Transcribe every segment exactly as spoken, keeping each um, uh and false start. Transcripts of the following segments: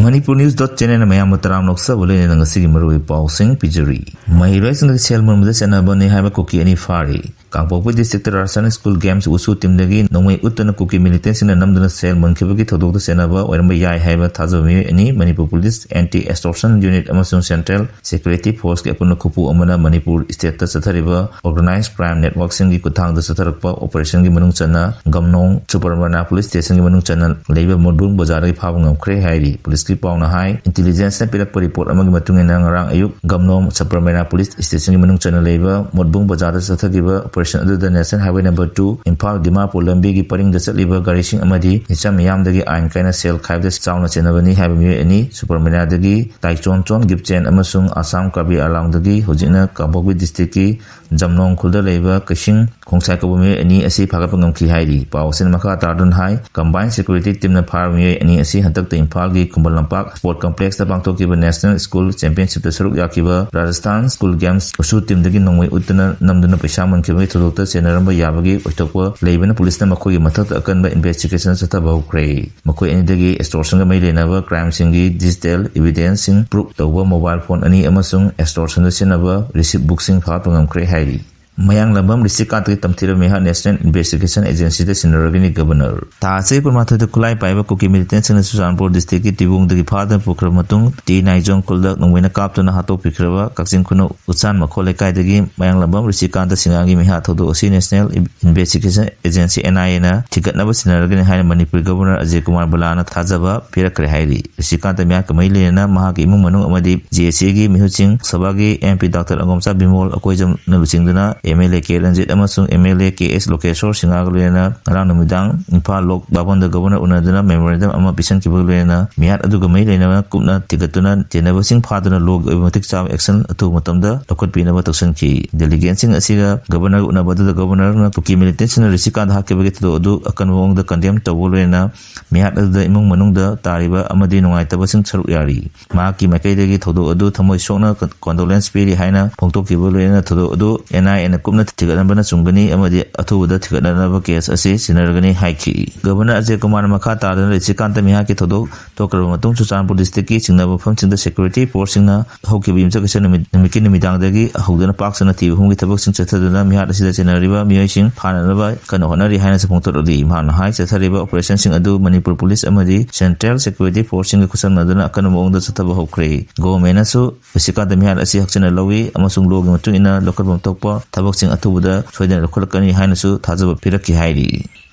Manipur News dot channel ꯃꯌꯥꯝꯕꯨ ꯇꯔꯥꯝꯅ ꯑꯣꯛꯆꯕ ꯂꯣꯏꯅꯅ ꯉꯁꯤꯒꯤ ꯃꯔꯨꯑꯣꯏꯕ ꯄꯥꯎꯁꯤꯡ ꯄꯤꯖꯔꯤ꯫ ꯃꯍꯩꯔꯣꯏꯁꯤꯡꯗ ꯁꯦꯜ ꯃꯨꯟꯕꯗ ꯆꯦꯟꯅꯕꯅꯤ ꯍꯥꯏꯕ ꯀꯨꯀꯤ ꯑꯅꯤ ꯐꯥꯔꯤ꯫ ꯀꯥꯡꯄꯣꯛꯄꯤ district ꯇ Rajasthan School Games Wushu team ꯗꯒꯤ ꯅꯣꯡꯃꯩ ꯎꯠꯇꯨꯅ ꯀꯨꯀꯤ militant ꯁꯤꯡꯅ ꯅꯝꯗꯨꯅ ꯁꯦꯜ ꯃꯨꯟꯈꯤꯕꯒꯤ ꯊꯧꯗꯣꯛꯇ ꯆꯦꯟꯅꯕ ꯑꯣꯏꯔꯝꯕ ꯌꯥꯏ ꯍꯥꯏꯕ ꯊꯥꯖꯕ ꯃꯤꯑꯣꯏ ꯑꯅꯤ Manipur Police Anti Extortion Unit ꯑꯃꯁꯨꯡ Central Security Force ꯀꯤ ꯑꯄꯨꯟꯕ ꯈꯨꯄꯨ ꯑꯃꯅ ꯃꯅꯤꯄꯨꯔ state ꯇ ꯆꯠꯊꯔꯤꯕ organized crime network ꯁꯤꯡꯒꯤ ꯈꯨꯠꯊꯥꯡꯗ ꯆꯠꯊꯔꯛꯄ operation ꯒꯤ ꯃꯅꯨꯡ ꯆꯟꯅ ꯒꯝꯂꯣꯡ ꯁꯨꯄꯔꯃꯅꯥ police station ꯒꯤ ꯃꯅꯨꯡ ꯆꯟꯅ ꯂꯩꯕ ꯃꯣꯠꯕꯨꯡ ꯕꯖꯥꯔꯗꯒꯤ ꯐꯥꯕ ꯉꯝꯈ꯭ꯔꯦ ꯍꯥꯏꯔꯤ꯫ Police ꯀꯤ ꯄꯥꯎꯅ ꯍꯥꯏ, intelligence ꯅ ꯄꯤꯔꯛꯄ report ꯑꯃꯒꯤ ꯃꯇꯨꯡ ꯏꯟꯅ ꯉꯔꯥꯡ ꯑꯌꯨꯛ ꯒꯝꯂꯣꯡ ꯁꯨꯄꯔꯃꯅꯥ police station ꯒꯤ ꯃꯅꯨꯡ ꯆꯟꯅ ꯂꯩꯕ ꯃꯣꯠꯕꯨꯡ ꯕꯖꯥꯔꯗ ꯆꯠꯊꯈꯤꯕ operation ꯑꯗꯨꯗ National Highway number two Imphal Dimapur ꯂꯝꯕꯤꯒꯤ ꯄꯔꯤꯡꯗ ꯆꯠꯂꯤꯕ ꯒꯥꯔꯤꯁꯤꯡ ꯑꯃꯗꯤ ꯃꯤꯆꯝ ꯃꯤꯌꯥꯝꯗꯒꯤ ꯑꯥꯏꯟ ꯀꯥꯏꯅ ꯁꯦꯜ ꯈꯥꯏꯕꯗ ꯆꯥꯎꯅ ꯆꯦꯟꯅꯕꯅꯤ ꯍꯥꯏꯕ ꯃꯤꯑꯣꯏ ꯑꯅꯤ ꯁꯨꯄꯔꯃꯅꯥꯗꯒꯤ ꯇꯥꯏꯆꯣꯟ ꯆꯣꯟ ꯒꯤꯞꯆꯦꯟ ꯑꯃꯁꯨꯡ ꯑꯁꯥꯝ ꯀꯥꯔꯕꯤ ꯑꯂꯥꯡꯗꯒꯤ ꯍꯧꯖꯤꯛꯅ ꯀꯥꯡꯄꯣꯛꯄꯤ district ꯀꯤ ꯖꯝꯂꯣꯡ ꯈꯨꯜꯗ ꯂꯩꯕ ꯀꯩꯁꯤꯡ ꯈꯣꯡꯁꯥꯏ ꯀꯧꯕ ꯃꯤꯑꯣꯏ ꯑꯅꯤ ꯑꯁꯤ ꯐꯥꯒꯠꯄ ꯉꯝꯈꯤ ꯍꯥꯏꯔꯤ꯫ ꯄꯥꯎ ꯑꯁꯤꯅ ꯃꯈꯥ ꯇꯥꯗꯨꯅ ꯍꯥꯏ, combined security team ꯅ ꯐꯥꯔꯕ ꯃꯤꯑꯣꯏ ꯑꯅꯤ ꯑꯁꯤ ꯍꯟꯗꯛꯇ ꯏꯝꯐꯥꯜꯒꯤ ꯈꯨꯃꯟ ꯂꯝꯄꯥꯛ sport complex ꯇ ꯄꯥꯡꯊꯣꯛꯈꯤꯕ National School Championship ꯇ ꯁꯔꯨꯛ ꯌꯥꯈꯤꯕ Rajasthan School Games Wushu team ꯗꯒꯤ ꯅꯣꯡꯃꯩ ꯎꯠꯇꯨꯅ ꯅꯝꯗꯨꯅ ꯄꯩꯁꯥ ꯃꯨꯟꯈꯤꯕꯒꯤ ꯊꯧꯗꯣꯛꯇ ꯆꯦꯟꯅꯔꯝꯕ ꯌꯥꯕꯒꯤ ꯑꯣꯏꯊꯣꯛꯄ ꯂꯩꯕꯅ police ꯅ ꯃꯈꯣꯏꯒꯤ ꯃꯊꯛꯇ ꯑꯀꯟꯕ investigation ꯆꯠꯊꯕ ꯍꯧꯈ꯭ꯔꯦ꯫ ꯃꯈꯣꯏ ꯑꯅꯤꯗꯒꯤ extortion ꯒ ꯃꯔꯤ ꯂꯩꯅꯕ crime ꯁꯤꯡꯒꯤ digital evidence ꯁꯤꯡ proof ꯇꯧꯕ mobile phone ꯑꯅꯤ ꯑꯃꯁꯨꯡ extortion ꯗ ꯁꯤꯖꯤꯟꯅꯕ receipt book ꯁꯤꯡ ꯐꯥꯒꯠꯄ ꯉꯝꯈ꯭ꯔꯦ ꯍꯥꯏꯔꯤ꯫ ꯃꯌꯥꯡꯂꯝꯕꯝ ꯔꯤꯁꯤꯀꯥꯟꯇꯒꯤ ꯇꯝꯊꯤꯔꯕ ꯃꯤꯍꯥꯠ National Investigation Agency ꯗ ꯁꯤꯟꯅꯔꯒꯅꯤ Governor꯫ ꯊꯥ ꯑꯁꯤꯒꯤ ꯀꯨꯟꯃꯥꯊꯣꯏꯗ ꯈꯨꯠꯂꯥꯏ ꯄꯥꯏꯕ ꯀꯨꯀꯤ militant ꯁꯤꯡꯅ ꯆꯨꯔꯆꯥꯟꯄꯨꯔ district ꯀꯤ ꯇꯤꯕꯣꯡꯗꯒꯤ ꯐꯥꯗꯨꯅ ꯄꯨꯈ꯭ꯔꯕ ꯃꯇꯨꯡ ꯇꯤ ꯅꯥꯏꯖꯣꯡ ꯈꯨꯜꯗ ꯅꯣꯡꯃꯩꯅ ꯀꯥꯞꯇꯨꯅ ꯍꯥꯠꯇꯣꯛꯄꯤꯈ꯭ꯔꯕ ꯀꯛꯆꯤꯡ ꯈꯨꯅꯧ ꯎꯆꯥꯟ ꯃꯈꯣꯜ ꯂꯩꯀꯥꯏꯗꯒꯤ ꯃꯌꯥꯡꯂꯝꯕꯝ ꯔꯤꯁꯤꯀꯥꯟꯇ ꯁꯤꯡꯉꯥꯒꯤ ꯃꯤꯍꯥꯠ ꯊꯧꯗꯣꯛ ꯑꯁꯤ National Investigation Agency N I A ꯅ ꯊꯤꯒꯠꯅꯕ ꯁꯤꯟꯅꯔꯒꯅꯤ ꯍꯥꯏꯅ ꯃꯅꯤꯄꯨꯔ Governor ꯑꯖꯌ ꯀꯨꯃꯥꯔ ꯚꯜꯂꯥꯅ ꯊꯥꯖꯕ ꯄꯤꯔꯛꯈ꯭ꯔꯦ ꯍꯥꯏꯔꯤ꯫ ꯔꯤꯁꯤꯀꯥꯟꯇ ꯃꯤꯍꯥꯠꯀ ꯃꯔꯤ ꯂꯩꯅꯅ ꯃꯍꯥꯛꯀꯤ ꯏꯃꯨꯡ ꯃꯅꯨꯡ ꯑꯃꯗꯤ J A C ꯒꯤ ꯃꯤꯍꯨꯠꯁꯤꯡ ꯁꯚꯥꯒꯤ M P Doctor ꯑꯉꯣꯝꯆꯥ ꯕꯤꯃꯣꯜ ꯑꯀꯣꯏꯖꯝꯅ ꯂꯨꯆꯤꯡꯗꯨꯅ M L A ꯀꯦ ꯔꯟꯖꯤꯠ ꯑꯃꯁꯨꯡ M L A ꯀꯦ ꯑꯦꯁ ꯂꯣꯀꯦꯁꯣꯔ ꯁꯤꯡꯍꯒ ꯂꯣꯏꯅꯅ ꯉꯔꯥꯡ ꯅꯨꯃꯤꯗꯥꯡ ꯏꯝꯐꯥꯜ ꯂꯣꯛ ꯚꯕꯟꯗ Governor ꯎꯅꯗꯨꯅ memorandum ꯑꯃ ꯄꯤꯁꯤꯟꯈꯤꯕꯒ ꯂꯣꯏꯅꯅ ꯃꯤꯍꯥꯠ ꯑꯗꯨꯒ ꯃꯔꯤ ꯂꯩꯅꯅ ꯀꯨꯞꯅ ꯊꯤꯒꯠꯇꯨꯅ ꯆꯦꯟꯅꯕꯁꯤꯡ ꯐꯥꯗꯨꯅ ꯂꯣꯒꯤ ꯑꯣꯏꯕ ꯃꯇꯤꯛ ꯆꯥꯕ action ꯑꯊꯨꯕ ꯃꯇꯝꯗ ꯂꯧꯈꯠꯄꯤꯅꯕ ꯇꯧꯁꯤꯟꯈꯤ꯫ Delegateꯁꯤꯡ ꯑꯁꯤꯒ Governorꯒ ꯎꯅꯕ ꯑꯗꯨꯗ Governorꯅ ꯀꯨꯀꯤ militantꯁꯤꯡꯅ ꯔꯤꯁꯤꯀꯥꯟꯗ ꯍꯥꯠꯈꯤꯕꯒꯤ ꯊꯧꯗꯣꯛ ꯑꯗꯨ ꯑꯀꯟꯕ ꯃꯑꯣꯡꯗ condemn ꯇꯧꯕ ꯂꯣꯏꯅꯅ ꯃꯤꯍꯥꯠ ꯑꯗꯨꯗ ꯏꯃꯨꯡ ꯃꯅꯨꯡꯗ ꯇꯥꯔꯤꯕ ꯑꯃꯗꯤ ꯅꯨꯡꯉꯥꯏꯇꯕꯁꯤꯡ ꯁꯔꯨꯛ ꯌꯥꯔꯤ꯫ ꯃꯍꯥꯛꯀꯤ ꯃꯥꯏꯀꯩꯗꯒꯤ ꯊꯧꯗꯣꯛ ꯑꯗꯨ ꯊꯃꯣꯏ ꯁꯣꯛꯅ condolence ꯄꯤꯔꯤ ꯍꯥꯏꯅ ꯐꯣꯡꯗꯣꯛꯈꯤꯕ ꯂꯣꯏꯅꯅ ꯊꯧꯗꯣꯛ ꯑꯗꯨ N I A ꯀꯨꯞꯅ ꯊꯤꯒꯠꯅꯕꯅ ꯆꯨꯝꯒꯅꯤ ꯑꯃꯗꯤ ꯑꯊꯨꯕꯗ ꯊꯤꯒꯠꯅꯅꯕ ꯀꯦꯁ ꯑꯁꯤ ꯁꯤꯟꯅꯔꯒꯅꯤ ꯍꯥꯏꯈꯤ꯫ ꯒꯕꯔꯅꯔ ꯑꯖꯌ ꯀꯨꯃꯥꯔꯅ ꯃꯈꯥ ꯇꯥꯗꯨꯅ ꯔꯤꯁꯤꯀꯥꯟꯇ ꯃꯤꯍꯥꯠꯀꯤ ꯊꯧꯗꯣꯛ ꯊꯣꯛꯈ꯭ꯔꯕ ꯃꯇꯨꯡ ꯆꯨꯔꯆꯥꯟꯄꯨꯔ ꯗꯤꯁꯇ꯭ꯔꯤꯛꯀꯤ ꯆꯤꯡꯅꯕ ꯃꯐꯝꯁꯤꯡꯗ ꯁꯦꯀ꯭ꯌꯨꯔꯤꯇꯤ ꯐꯣꯔꯁꯁꯤꯡꯅ ꯍꯧꯈꯤꯕ ꯌꯨꯝꯁꯥꯀꯩꯁꯥ ꯅꯨꯃꯤꯠ, ꯅꯨꯃꯤꯠꯀꯤ ꯅꯨꯃꯤꯗꯥꯡꯗꯒꯤ ꯍꯧꯗꯨꯅ ꯄꯥꯛ ꯁꯟꯅ ꯊꯤꯕ ꯍꯨꯝꯒꯤ ꯊꯕꯛꯁꯤꯡ ꯆꯠꯊꯗꯨꯅ ꯃꯤꯍꯥꯠ ꯑꯁꯤꯗ ꯆꯦꯟꯅꯔꯤꯕ ꯃꯤꯑꯣꯏꯁꯤꯡ ꯐꯥꯅꯅꯕ ꯀꯟꯅ ꯍꯣꯠꯅꯔꯤ ꯍꯥꯏꯅꯁꯨ ꯐꯣꯡꯗꯣꯔꯛꯂꯤ꯫ ꯃꯍꯥꯛꯅ ꯍꯥꯏ, ꯆꯠꯊꯔꯤꯕ ꯑꯣꯄꯔꯦꯁꯟꯁꯤꯡ ꯑꯗꯨ ꯃꯅꯤꯄꯨꯔ ꯄꯨꯂꯤꯁ ꯑꯃꯗꯤ ꯁꯦꯟꯇ꯭ꯔꯦꯜ ꯁꯦꯀ꯭ꯌꯨꯔꯤꯇꯤ ꯐꯣꯔꯁꯁꯤꯡꯒ ꯈꯨꯠꯁꯝꯅꯗꯨꯅ ꯑꯀꯟꯕ ꯃꯑꯣꯡꯗ ꯆꯠꯊꯕ ꯍꯧꯈ꯭ꯔꯦ꯫ ꯒꯣꯚꯔꯟꯃꯦꯟꯠꯅꯁꯨ ꯔꯤꯁꯤꯀꯥꯟꯇ ꯃꯤꯍꯥꯠ ꯑꯁꯤ ꯍꯛꯆꯤꯟꯅ ꯂꯧꯏ ꯑꯃꯁꯨꯡ ꯂꯣꯒꯤ ꯃꯇꯨꯡ ꯏꯟꯅ ꯂꯧꯈꯠꯐꯝ ꯊꯣꯛꯄ ꯊꯕꯛꯁꯤꯡ ꯑꯊꯨꯕꯗ ꯁꯣꯏꯗꯅ ꯂꯧꯈꯠꯂꯛꯀꯅꯤ ꯍꯥꯏꯅꯁꯨ ꯊꯥꯖꯕ ꯄꯤꯔꯛꯈꯤ ꯍꯥꯏꯔꯤ꯫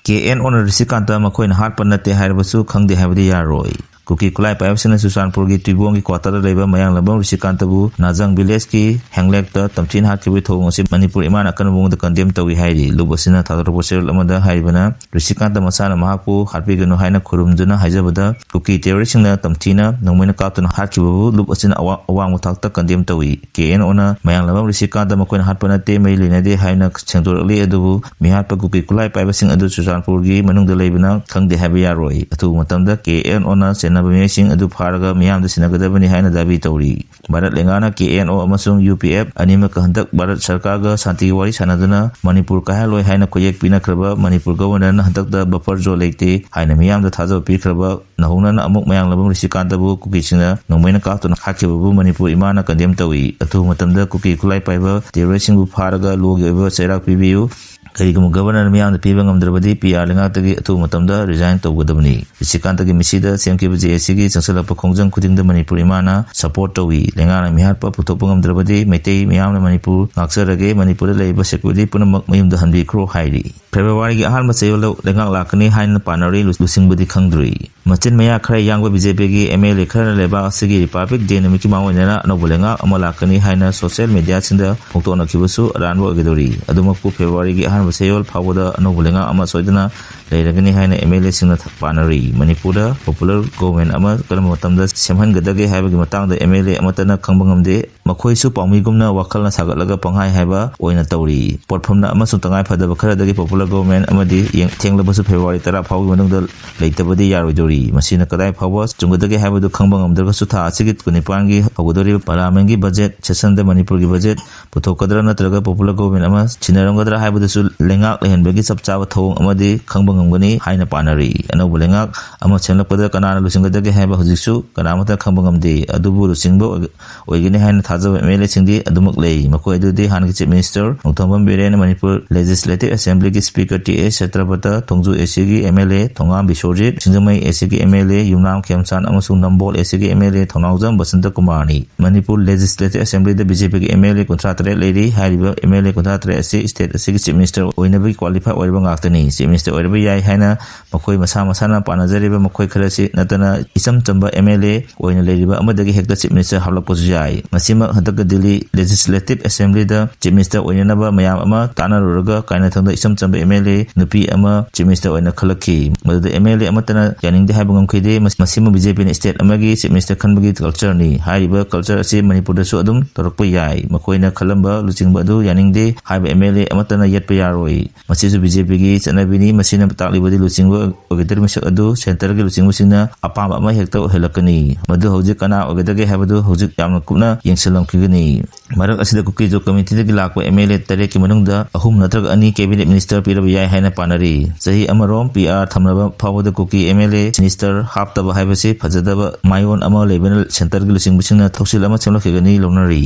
ꯀꯦ ꯑꯦꯟ ꯑꯣꯅ ꯔꯤꯁꯤꯀꯥꯟꯇ ꯃꯈꯣꯏꯅ ꯍꯥꯠꯄ ꯅꯠꯇꯦ ꯍꯥꯏꯔꯕꯁꯨ ꯈꯪꯗꯦ ꯍꯥꯏꯕꯗꯤ ꯌꯥꯔꯣꯏ꯫ ꯀꯨꯀꯤ ꯈꯨꯠꯂꯥꯏ ꯄꯥꯏꯕꯁꯤꯡꯅ ꯆꯨꯔꯆꯥꯟꯄꯨꯔꯒꯤ ꯇꯨꯏꯕꯣꯡꯒꯤ ꯀ꯭ꯋꯥꯇꯔꯗ ꯂꯩꯕ ꯃꯌꯥꯡꯂꯝꯕꯝ ꯔꯤꯁꯤꯀꯥꯟꯇꯕꯨ ꯅꯥꯖꯪ ꯚꯤꯂꯦꯖꯀꯤ ꯍꯦꯡꯂꯦꯛꯇ ꯇꯝꯊꯤꯅ ꯍꯥꯠꯈꯤꯕꯒꯤ ꯊꯧꯑꯣꯡ ꯑꯁꯤ ꯃꯅꯤꯄꯨꯔ ꯏꯃꯥꯅ ꯑꯀꯟꯕ ꯃꯑꯣꯡꯗ ꯀꯟꯗꯦꯝ ꯇꯧꯏ ꯍꯥꯏꯔꯤ꯫ ꯂꯨꯞ ꯑꯁꯤꯅ ꯊꯥꯗꯣꯔꯛꯄ ꯆꯦꯔꯣꯜ ꯑꯃꯗ ꯍꯥꯏꯔꯤꯕꯅ, ꯔꯤꯁꯤꯀꯥꯟꯇ ꯃꯁꯥꯅ ꯃꯍꯥꯛꯄꯨ ꯍꯥꯠꯄꯤꯒꯅꯨ ꯍꯥꯏꯅ ꯈꯨꯔꯨꯝꯗꯨꯅ ꯍꯥꯏꯖꯕꯗ ꯀꯨꯀꯤ ꯇꯦꯔꯣꯔꯤꯁꯁꯤꯡꯅ ꯇꯝꯊꯤꯅ ꯅꯣꯡꯃꯩꯅ ꯀꯥꯞꯇꯨꯅ ꯍꯥꯠꯈꯤꯕꯕꯨ ꯂꯨꯞ ꯑꯁꯤꯅ ꯑꯋꯥ-, ꯑꯋꯥꯡꯕ ꯊꯥꯛꯇ ꯀꯟꯗꯦꯝ ꯇꯧꯏ꯫ ꯀꯦ ꯑꯦꯟ ꯑꯣꯅ ꯃꯌꯥꯡꯂꯝꯕꯝ ꯔꯤꯁꯤꯀꯥꯟꯇ ꯃꯈꯣꯏꯅ ꯍꯥꯠꯄ ꯅꯠꯇꯦ, ꯃꯔꯤ ꯂꯩꯅꯗꯦ ꯍꯥꯏꯅ ꯁꯦꯡꯗꯣꯔꯛꯂꯤ꯫ ꯑꯗꯨꯕꯨ ꯃꯤꯍꯥꯠꯄ ꯀꯨꯀꯤ ꯈꯨꯠꯂꯥꯏ ꯄꯥꯏꯕꯁꯤꯡ ꯑꯗꯨ ꯆꯨꯔꯆꯥꯟꯄꯨꯔꯒꯤ ꯃꯅꯨꯡꯗ ꯂꯩꯕꯅ ꯈꯪꯗꯦ ꯍꯥꯏꯕ ꯌꯥꯔꯣꯏ꯫ ꯑꯊꯨꯕ ꯃꯇꯝꯗ ꯀꯦ ꯑꯦꯟ ꯑꯣꯅ ꯆꯦꯟꯅꯕ ꯃꯤꯑꯣꯏꯁꯤꯡ ꯑꯗꯨ ꯐꯥꯔꯒ ꯃꯤꯌꯥꯝꯗ ꯁꯤꯟꯅꯒꯗꯕꯅꯤ ꯍꯥꯏꯅ ꯗꯥꯕꯤ ꯇꯧꯔꯤ꯫ ꯚꯥꯔꯠ ꯂꯩꯉꯥꯛꯅ ꯀꯦ ꯑꯦꯟ ꯑꯣ ꯑꯃꯁꯨꯡ ꯌꯨ ꯄꯤ ꯑꯦꯐ ꯑꯅꯤꯃꯛꯀ ꯍꯟꯗꯛ ꯚꯥꯔꯠ ꯁꯔꯀꯥꯔꯒ ꯁꯥꯟꯇꯤꯒꯤ ꯋꯥꯔꯤ ꯁꯥꯟꯅꯗꯨꯅ ꯃꯅꯤꯄꯨꯔ ꯀꯥꯏꯍꯜꯂꯣꯏ ꯍꯥꯏꯅ ꯈꯨꯌꯦꯛ ꯄꯤꯅꯈ꯭ꯔꯕ ꯃꯅꯤꯄꯨꯔ ꯒꯚꯔꯅꯔꯅ ꯍꯟꯗꯛꯇ ꯕꯐꯔ ꯖꯣꯟ ꯂꯩꯇꯦ ꯍꯥꯏꯅ ꯃꯤꯌꯥꯝꯗ ꯊꯥꯖꯕ ꯄꯤꯈ꯭ꯔꯕ ꯅꯧꯍꯧꯅꯅ ꯑꯃꯨꯛ ꯃꯌꯥꯡꯂꯝꯕꯝ ꯔꯤꯁꯤꯀꯥꯟꯇꯕꯨ ꯀꯨꯀꯤꯁꯤꯡꯅ ꯅꯣꯡꯃꯩꯅ ꯀꯥꯞꯇꯨꯅ ꯍꯥꯠꯈꯤꯕꯕꯨ ꯃꯅꯤꯄꯨꯔ ꯏꯃꯥꯅ ꯀꯟꯗꯦꯝ ꯇꯧꯏ꯫ ꯑꯊꯨꯕ ꯃꯇꯝꯗ ꯀꯨꯀꯤ ꯈꯨꯠꯂꯥꯏ ꯄꯥꯏꯕ ꯇꯦꯔꯣꯔꯤꯁꯁꯤꯡꯕꯨ ꯐꯥꯔꯒ ꯂꯣꯒꯤ ꯑꯣꯏꯕ ꯆꯩꯔꯥꯛ ꯄꯤꯕꯤꯌꯨ꯫ ꯀꯔꯤꯒꯨꯝꯕ ꯒꯚꯔꯅꯔ ꯃꯤꯌꯥꯝꯗ ꯄꯤꯕ ꯉꯝꯗ꯭ꯔꯕꯗꯤ ꯄꯤ ꯑꯥꯔ ꯂꯩꯉꯥꯛꯇꯒꯤ ꯑꯊꯨꯕ ꯃꯇꯝꯗ ꯔꯤꯖꯥꯏꯟ ꯇꯧꯒꯗꯕꯅꯤ꯫ ꯔꯤꯁꯤꯀꯥꯟꯇꯒꯤ ꯃꯤꯠꯁꯤꯗ ꯁꯦꯝꯈꯤꯕ ꯖꯦ ꯑꯦ ꯁꯤꯒꯤ ꯆꯪꯁꯤꯜꯂꯛꯄ ꯈꯣꯡꯖꯪ ꯈꯨꯗꯤꯡꯗ ꯃꯅꯤꯄꯨꯔ ꯏꯃꯥꯅ ꯁꯄꯣꯔꯠ ꯇꯧꯏ꯫ ꯂꯩꯉꯥꯛꯅ ꯃꯤꯍꯥꯠꯄ ꯄꯨꯊꯣꯛꯄ ꯉꯝꯗ꯭ꯔꯕꯗꯤ ꯃꯩꯇꯩ ꯃꯤꯌꯥꯝꯅ ꯃꯅꯤꯄꯨꯔ ꯉꯥꯛꯆꯔꯒꯦ, ꯃꯅꯤꯄꯨꯔꯗ ꯂꯩꯔꯤꯕ ꯁꯦꯀ꯭ꯌꯨꯔꯤꯇꯤ ꯄꯨꯝꯅꯃꯛ ꯃꯌꯨꯝꯗ ꯍꯟꯕꯤꯈ꯭ꯔꯣ ꯍꯥꯏꯔꯤ꯫ ꯐꯦꯕ꯭ꯔꯨꯋꯥꯔꯤꯒꯤ ꯑꯍꯥꯟꯕ ꯆꯌꯣꯜꯗ ꯂꯩꯉꯥꯛ ꯂꯥꯛꯀꯅꯤ ꯍꯥꯏꯅ ꯄꯥꯅꯔꯤ, ꯂꯨ-, ꯂꯨꯆꯤꯡꯕꯗꯤ ꯈꯪꯗ꯭ꯔꯤ꯫ ꯃꯆꯤꯟ ꯃꯌꯥ ꯈꯔ ꯌꯥꯡꯕ ꯕꯤ ꯖꯦ ꯄꯤꯒꯤ ꯑꯦꯝ ꯑꯦꯜ ꯑꯦ ꯈꯔꯅ ꯂꯩꯕꯥꯛ ꯑꯁꯤꯒꯤ ꯔꯤꯄꯕ꯭ꯂꯤꯛ ꯗꯦ ꯅꯨꯃꯤꯠꯀꯤ ꯃꯥꯡꯑꯣꯏꯅꯅ ꯑꯅꯧꯕ ꯂꯩꯉꯥꯛ ꯑꯃ ꯂꯥꯛꯀꯅꯤ ꯍꯥꯏꯅ ꯁꯣꯁꯤꯌꯦꯜ ꯃꯦꯗꯤꯌꯥꯁꯤꯡꯗ ꯐꯣꯡꯗꯣꯛꯅꯈꯤꯕꯁꯨ ꯑꯔꯥꯟꯕ ꯑꯣꯏꯒꯗꯧꯔꯤ꯫ ꯑꯗꯨꯃꯛꯄꯨ ꯐꯦꯕ꯭ꯔꯨꯋꯥꯔꯤꯒꯤ ꯑꯍꯥꯟꯕ ꯆꯌꯣꯜ ꯐꯥꯎꯕꯗ ꯑꯅꯧꯕ ꯂꯩꯉꯥꯛ ꯑꯃ ꯁꯣꯏꯗꯅ ꯂꯩꯔꯒꯅꯤ ꯍꯥꯏꯅ ꯑꯦꯝ ꯑꯦꯜ ꯑꯦꯁꯤꯡꯅ ꯄꯥꯅꯔꯤ꯫ ꯃꯅꯤꯄꯨꯔꯗ popular government ꯑꯃ ꯀꯔꯝꯕ ꯃꯇꯝꯗ ꯁꯦꯝꯍꯟꯒꯗꯒꯦ ꯍꯥꯏꯕꯒꯤ ꯃꯇꯥꯡꯗ ꯑꯦꯝ ꯑꯦꯜ ꯑꯦ ꯑꯃꯠꯇꯅ ꯈꯪꯕ ꯉꯝꯗꯦ꯫ ꯃꯈꯣꯏꯁꯨ ꯄꯥꯎꯃꯤꯒꯨꯝꯅ ꯋꯥꯈꯜꯅ ꯁꯥꯒꯠꯂꯒ ꯄꯪꯍꯥꯏ ꯍꯥꯏꯕ ꯑꯣꯏꯅ ꯇꯧꯔꯤ꯫ ꯄꯣꯠꯐꯝꯅ ꯑꯃꯁꯨꯡ ꯇꯉꯥꯏ ꯐꯗꯕ ꯈꯔꯗꯒꯤ popular government ꯑꯃꯗꯤ ꯌꯦꯡ-, ꯊꯦꯡꯂꯕꯁꯨ ꯐꯦꯕ꯭ꯔꯨꯋꯥꯔꯤ ꯇꯔꯥ ꯐꯥꯎꯒꯤ ꯃꯅꯨꯡꯗ ꯂꯩꯇꯕꯗꯤ ꯌꯥꯔꯣꯏꯗꯧꯔꯤ꯫ ꯃꯁꯤꯅ ꯀꯗꯥꯏ ꯐꯥꯎꯕ ꯆꯨꯝꯒꯗꯒꯦ ꯍꯥꯏꯕꯗꯨ ꯈꯪꯕ ꯉꯝꯗ꯭ꯔꯒꯁꯨ, ꯊꯥ ꯑꯁꯤꯒꯤ ꯀꯨꯟꯅꯤꯄꯥꯟꯒꯤ ꯍꯧꯒꯗꯧꯔꯤꯕ ꯄꯥꯔꯂꯤꯌꯥꯃꯦꯟꯒꯤ ꯕꯖꯦꯠ ꯁꯦꯁꯟꯗ ꯃꯅꯤꯄꯨꯔꯒꯤ ꯕꯖꯦꯠ ꯄꯨꯊꯣꯛꯀꯗ꯭ꯔꯥ ꯅꯠꯇ꯭ꯔꯒ popular government ꯑꯃ ꯁꯤꯟꯅꯔꯝꯒꯗ꯭ꯔꯥ ꯍꯥꯏꯕꯗꯨꯁꯨ ꯂꯩꯉꯥꯛ ꯂꯩꯍꯟꯕꯒꯤ ꯆꯞ ꯆꯥꯕ ꯊꯧꯑꯣꯡ ꯑꯃꯗꯤ ꯈꯪꯕ ꯉꯝꯒꯅꯤ ꯍꯥꯏꯅ ꯄꯥꯅꯔꯤ꯫ ꯑꯅꯧꯕ ꯂꯩꯉꯥꯛ ꯑꯃ ꯁꯦꯝꯂꯛꯄꯗ ꯀꯅꯥꯅ ꯂꯨꯆꯤꯡꯒꯗꯒꯦ ꯍꯥꯏꯕ ꯍꯧꯖꯤꯛꯁꯨ ꯀꯅꯥꯃꯠꯇ ꯈꯪꯕ ꯉꯝꯗꯦ꯫ ꯑꯗꯨꯕꯨ ꯂꯨꯆꯤꯡꯕ ꯑꯣꯏꯒꯅꯤ ꯍꯥꯏꯅ ꯊꯥꯖꯕ ꯑꯦꯝ ꯑꯦꯜ ꯑꯦꯁꯤꯡꯗꯤ ꯑꯗꯨꯃꯛ ꯂꯩ꯫ ꯃꯈꯣꯏ ꯑꯗꯨꯗꯤ ꯍꯥꯟꯅꯒꯤ Chief Minister Nongthombam Biren, Manipur Legislative Assemblyꯒꯤ Speaker T S Satyabrata, Thongju A ꯁꯤꯒꯤ ꯑꯦꯝ ꯑꯦꯜ ꯑꯦ ꯊꯣꯉꯥꯝ ꯕꯤꯁ꯭ꯋꯖꯤꯠ, ꯁꯤꯡꯖꯃꯩ ꯑꯦ ꯁꯤꯒꯤ ꯑꯦꯝ ꯑꯦꯜ ꯑꯦ ꯌꯨꯝꯅꯥꯝ ꯈꯦꯝꯆꯥꯟ ꯑꯃꯁꯨꯡ ꯅꯝꯕꯣꯜ ꯑꯦ ꯁꯤꯒꯤ M L A Thounaojam Basanta ꯀꯨꯃꯥꯔꯅꯤ꯫ ꯃꯅꯤꯄꯨꯔ Legislative Assemblyꯗ ꯕꯤ ꯖꯦ ꯄꯤꯒꯤ ꯑꯦꯝ ꯑꯦꯜ ꯑꯦ ꯀꯨꯟꯊ꯭ꯔꯥ ꯇꯔꯦꯠ ꯂꯩꯔꯤ꯫ ꯍꯥꯏꯔꯤꯕ ꯑꯦꯝ ꯑꯦꯜ ꯑꯦ ꯀꯨꯟꯊ꯭ꯔꯥ ꯇꯔꯦꯠ ꯑꯁꯤ state ꯑꯁꯤꯒꯤ Chief Minister ꯑꯣꯏꯅꯕꯒꯤ qualify ꯑꯣꯏꯔꯕ ꯉꯥꯛꯇꯅꯤ꯫ Chief Minister ꯑꯣꯏꯔꯕ ꯌꯥꯏ ꯍꯥꯏꯅ ꯃꯈꯣꯏ ꯃꯁꯥ ꯃꯁꯥꯅ ꯄꯥꯅꯖꯔꯤꯕ ꯃꯈꯣꯏ ꯈꯔꯁꯤ ꯅꯠꯇꯅ ꯏꯆꯝ ꯆꯝꯕ ꯑꯦꯝ ꯑꯦꯜ ꯑꯦ ꯑꯣꯏꯅ ꯂꯩꯔꯤꯕ ꯑꯃꯗꯒꯤ ꯍꯦꯛꯇ Chief Minister ꯍꯥꯞꯂꯛꯄꯁꯨ ꯌꯥꯏ꯫ ꯃꯁꯤꯃꯛ ꯍꯟꯗꯛꯀ ꯗꯤꯜꯂꯤ Legislative Assemblyꯗ Chief Minister ꯑꯣꯏꯅꯅꯕ ꯃꯌꯥꯝ ꯑꯃ ꯇꯥꯟꯅꯔꯨꯔꯒ ꯀꯥꯏꯅꯊꯪꯗ ꯏꯆꯝ ꯆꯝꯕ ꯑꯦꯝ ꯑꯦꯜ ꯑꯦ ꯅꯨꯄꯤ ꯑꯃ Chief Minister ꯑꯣꯏꯅ ꯈꯜꯂꯛꯈꯤ꯫ ꯃꯗꯨꯗ ꯑꯦꯝ ꯑꯦꯜ ꯑꯦ ꯑꯃꯠꯇꯅ ꯌꯥꯅꯤꯡꯗꯦ ꯍꯥꯏꯕ ꯉꯝꯈꯤꯗꯦ꯫ ꯃꯁ-, ꯃꯁꯤꯃ ꯕꯤ ꯖꯦ ꯄꯤꯅ state ꯑꯃꯒꯤ Chief Minister ꯈꯟꯕꯒꯤ cultureꯅꯤ꯫ ꯍꯥꯏꯔꯤꯕ culture ꯑꯁꯤ ꯃꯅꯤꯄꯨꯔꯗꯁꯨ ꯑꯗꯨꯝ ꯇꯧꯔꯛꯄ ꯌꯥꯏ꯫ ꯃꯈꯣꯏꯅ ꯈꯜꯂꯝꯕ ꯂꯨꯆꯤꯡꯕ ꯑꯗꯨ ꯌꯥꯅꯤꯡꯗꯦ ꯍꯥꯏꯕ ꯑꯦꯝ ꯑꯦꯜ ꯑꯦ ꯑꯃꯠꯇꯅ ꯌꯦꯠꯄ ꯌꯥꯔꯣꯏ꯫ ꯃꯁꯤꯁꯨ ꯕꯤ ꯖꯦ ꯄꯤꯒꯤ ꯆꯠꯅꯕꯤꯅꯤ꯫ ꯃꯁꯤꯅ ꯇꯥꯛꯂꯤꯕꯗꯤ ꯂꯨꯆꯤꯡꯕ ꯑꯣꯏꯒꯗꯧꯔꯤꯕ ꯃꯤꯁꯛ ꯑꯗꯨ centreꯒꯤ ꯂꯨꯆꯤꯡꯕꯁꯤꯡꯅ ꯑꯄꯥꯝꯕ ꯑꯃ ꯍꯦꯛꯇ ꯑꯣꯏꯍꯜꯂꯛꯀꯅꯤ꯫ ꯃꯗꯨ ꯍꯧꯖꯤꯛ ꯀꯅꯥ ꯑꯣꯏꯒꯗꯒꯦ ꯍꯥꯏꯕꯗꯨ ꯍꯧꯖꯤꯛ ꯌꯥꯝꯅ ꯀꯨꯞꯅ ꯌꯦꯡꯁꯤꯜꯂꯝꯈꯤꯒꯅꯤ꯫ ꯃꯔꯛ ꯑꯁꯤꯗ ꯀꯨꯀꯤ ꯖꯣ ꯀꯃꯤꯇꯤꯗꯒꯤ ꯂꯥꯛꯄ ꯑꯦꯝ ꯑꯦꯜ ꯑꯦ ꯇꯔꯦꯠꯀꯤ ꯃꯅꯨꯡꯗ ꯑꯍꯨꯝ ꯅꯠꯇ꯭ꯔꯒ ꯑꯅꯤ cabinet minister ꯄꯤꯔꯕ ꯌꯥꯏ ꯍꯥꯏꯅ ꯄꯥꯅꯔꯤ꯫ ꯆꯍꯤ ꯑꯃꯔꯣꯝ ꯄꯤ ꯑꯥꯔ ꯊꯝꯂꯕ ꯐꯥꯎꯕꯗ ꯀꯨꯀꯤ ꯑꯦꯝ ꯑꯦꯜ ꯑꯦ minister ꯍꯥꯞꯇꯕ ꯍꯥꯏꯕꯁꯤ ꯐꯖꯗꯕ ꯃꯥꯏꯑꯣꯟ ꯑꯃ ꯂꯩꯕꯅ centreꯒꯤ ꯂꯨꯆꯤꯡꯕꯁꯤꯡꯅ ꯊꯧꯁꯤꯜ ꯑꯃ ꯁꯦꯝꯂꯛꯈꯤꯒꯅꯤ ꯂꯧꯅꯔꯤ꯫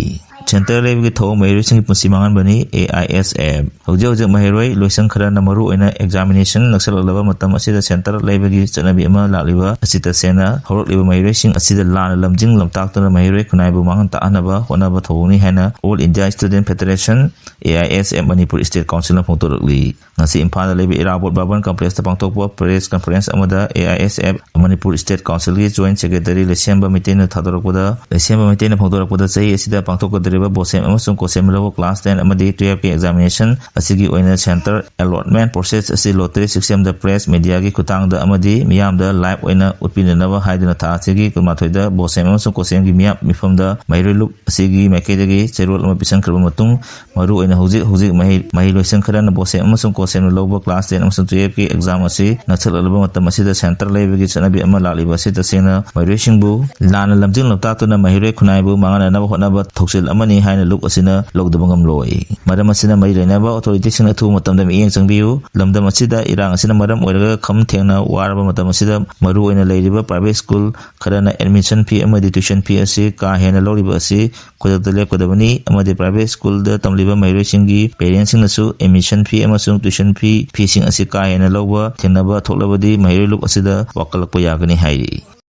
Centre ꯂꯩꯕꯒꯤ ꯊꯧꯑꯣꯡ ꯃꯍꯩꯔꯣꯏꯁꯤꯡꯒꯤ ꯄꯨꯟꯁꯤ ꯃꯥꯡꯍꯟꯕꯅꯤ꯫ A I S F. ꯍꯧꯖꯤꯛ ꯍꯧꯖꯤꯛ ꯃꯍꯩꯔꯣꯏ ꯂꯣꯏꯁꯪ ꯈꯔꯅ ꯃꯔꯨ ꯑꯣꯏꯅ examination ꯅꯛꯁꯜꯂꯛꯂꯕ ꯃꯇꯝ ꯑꯁꯤꯗ centre ꯂꯩꯕꯒꯤ ꯆꯠꯅꯕꯤ ꯑꯃ ꯂꯥꯛꯂꯤꯕ ꯑꯁꯤꯇ ꯁꯦꯟꯅ ꯍꯧꯔꯛꯂꯤꯕ ꯃꯍꯩꯔꯣꯏꯁꯤꯡ ꯑꯁꯤꯗ ꯂꯥꯟꯅ ꯂꯝꯖꯤꯡ ꯂꯝꯇꯥꯛꯇꯨꯅ ꯃꯍꯩꯔꯣꯏ ꯈꯨꯟꯅꯥꯏꯕꯨ ꯃꯥꯡꯍꯟ ꯇꯥꯛꯍꯟꯅꯕ ꯍꯣꯠꯅꯕ ꯊꯧꯑꯣꯡꯅꯤ ꯍꯥꯏꯅ All India Student Federation, A I S F, Manipur State Councilꯅ ꯐꯣꯡꯗꯣꯔꯛꯂꯤ꯫ ꯉꯁꯤ ꯏꯝꯐꯥꯜꯗ ꯂꯩꯕ ꯏꯔꯥꯕꯣꯠ ꯚꯕꯟ complexꯇ ꯄꯥꯡꯊꯣꯛꯄ press conference ꯑꯃꯗ A I S F Manipur State Councilꯒꯤ joint secretary ꯂꯩꯁꯦꯝꯕ ꯃꯩꯇꯩꯅ ꯊꯥꯗꯣꯔꯛꯄꯗ, ꯂꯩꯁꯦꯝꯕ ꯃꯩꯇꯩꯅ ꯐꯣꯡꯗꯣꯔꯛꯄꯗ ꯆꯍꯤ ꯑꯁꯤꯗ ꯄꯥꯡꯊꯣꯛꯀꯗꯧꯔꯤꯕ ꯕꯣꯁꯦꯝ ꯑꯃꯁꯨꯡ ꯀꯣꯁꯦꯝ ꯂꯧꯕ class ten ꯑꯃꯗꯤ twelve ꯀꯤ examination ꯑꯁꯤꯒꯤ ꯑꯣꯏꯅ center allotment process ꯑꯁꯤ lottery system ꯗ press media ꯒꯤ ꯈꯨꯠꯊꯥꯡꯗ ꯑꯃꯗꯤ ꯃꯤꯌꯥꯝꯗ live ꯑꯣꯏꯅ ꯎꯠꯄꯤꯅꯅꯕ ꯍꯥꯏꯗꯨꯅ ꯊꯥ ꯑꯁꯤꯒꯤ ꯀꯨꯟꯃꯥꯊꯣꯏꯗ ꯕꯣꯁꯦꯝ ꯑꯃꯁꯨꯡ ꯀꯣꯁꯦꯝꯒꯤ ꯃꯤꯌꯥꯝ ꯃꯤꯐꯝꯗ ꯃꯍꯩꯔꯣꯏ ꯂꯨꯞ ꯑꯁꯤꯒꯤ ꯃꯥꯏꯀꯩꯗꯒꯤ ꯆꯦꯔꯣꯜ ꯑꯃ ꯄꯤꯁꯤꯟꯈ꯭ꯔꯕ ꯃꯇꯨꯡ, ꯃꯔꯨ ꯑꯣꯏꯅ ꯍꯧꯖꯤꯛ ꯍꯧꯖꯤꯛ ꯃꯍꯩ, ꯃꯍꯩꯂꯣꯏꯁꯪ ꯈꯔꯅ ꯕꯣꯁꯦꯝ ꯑꯃꯁꯨꯡ ꯀꯣꯁꯦꯝꯅ ꯂꯧꯕ class ten ꯑꯃꯁꯨꯡ twelve ꯀꯤ exam ꯑꯁꯤ ꯅꯛꯁꯜꯂꯛꯂꯕ ꯃꯇꯝ ꯑꯁꯤꯗ center ꯂꯩꯕꯒꯤ ꯆꯠꯅꯕꯤ ꯑꯃ ꯂꯥꯛꯂꯤꯕ ꯑꯁꯤ ꯇꯁꯦꯡꯅ ꯃꯍꯩꯔꯣꯏꯁꯤꯡꯕꯨ ꯂꯥꯟꯅ ꯂꯝꯖꯤꯡ ꯂꯝꯇꯥꯛꯇꯨꯅ ꯃꯍꯩꯔꯣꯏ ꯈꯨꯟꯅꯥꯏꯕꯨ ꯃꯥꯡꯍꯟꯅꯅꯕ ꯍꯣꯠꯅꯕ ꯊꯧꯁꯤꯜ ꯑꯃꯅꯤ ꯍꯥꯏꯅ ꯂꯨꯞ ꯑꯁꯤꯅ ꯂꯧꯗꯕ ꯉꯝꯂꯣꯏ꯫ ꯃꯔꯝ ꯑꯁꯤꯅ ꯃꯔꯤ ꯂꯩꯅꯕ authority ꯁꯤꯡꯅ ꯑꯊꯨꯕ ꯃꯇꯝꯗ ꯃꯤꯠꯌꯦꯡ ꯆꯪꯕꯤꯌꯨ꯫ ꯂꯝꯗꯝ ꯑꯁꯤꯗ ꯏꯔꯥꯡ ꯑꯁꯤꯅ ꯃꯔꯝ ꯑꯣꯏꯔꯒ ꯈꯝ ꯊꯦꯡꯅ ꯋꯥꯔꯕ ꯃꯇꯝ ꯑꯁꯤꯗ ꯃꯔꯨ ꯑꯣꯏꯅ ꯂꯩꯔꯤꯕ private school ꯈꯔꯅ admission fee ꯑꯃꯗꯤ tuition fee ꯑꯁꯤ ꯀꯥ ꯍꯦꯟꯅ ꯂꯧꯔꯤꯕ ꯑꯁꯤ ꯈꯨꯗꯛꯇ ꯂꯦꯞꯀꯗꯕꯅꯤ ꯑꯃꯗꯤ private school ꯗ ꯇꯝꯂꯤꯕ ꯃꯍꯩꯔꯣꯏꯁꯤꯡꯒꯤ parent ꯁꯤꯡꯅꯁꯨ admission fee ꯑꯃꯁꯨꯡ tuition fee ꯐꯤꯁꯤꯡ ꯑꯁꯤ ꯀꯥ ꯍꯦꯟꯅ ꯂꯧꯕ ꯊꯦꯡꯅꯕ ꯊꯣꯛꯂꯕꯗꯤ ꯃꯍꯩꯔꯣꯏ ꯂꯨꯞ ꯑꯁꯤꯗ ꯋꯥꯀꯠꯂꯛꯄ ꯌꯥꯒꯅꯤ ꯍꯥꯏꯔꯤ꯫